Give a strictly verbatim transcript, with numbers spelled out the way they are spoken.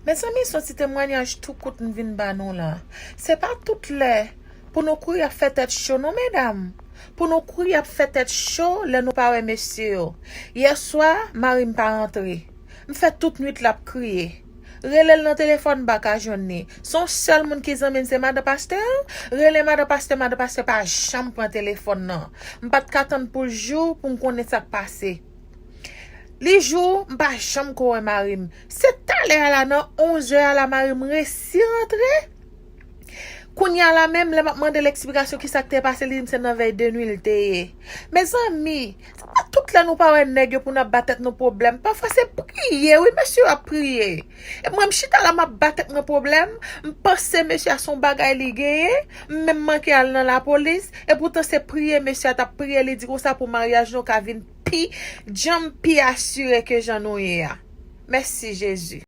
Mezanmi, se yon ti temwayaj tou kout m vin ba nou la. Se pa tout lè pou nou kouri ap fè tèt cho non, medam. Pou nou kouri ap fè tèt cho lè nou pa wè mesye yo. Yèswa, mari m pa rantre. M fè tout nwit l ap kriye. Rele l nan telefòn, m pa ka jwenn li. Se yon sèl moun ki zanmi l, se madan pastè an. Rele madan pastè, madan pastè pa janm pran telefòn nan. M pa t ka tann pou l jou pou m konnen sa k pase. Li jou, m pa janm ko wè mari m. Se talè a la, nan onz è a la, mari m resi rantre. Kounye a la menm, lè m ap mande l eksplikasyon ki sa k te pase, li di m se nan vèy de nwi l te ye. Mezanmi, se pa tout lè nou pa wè nèg yo pou n ap ba tèt nou pwoblèm. Pafwa se priye, wi, mesye yo ap priye. E mwen, m chita la, m ap ba tèt mwen pwoblèm. M panse mesye a se yon bagay li genyen. M menm manke al nan lapolis. E poutan se priye mesye a t ap priye, li di konsa pou maryaj nou ka vin pi djanm, pi asire ke jan nou ye a. Mèsi, Jezi.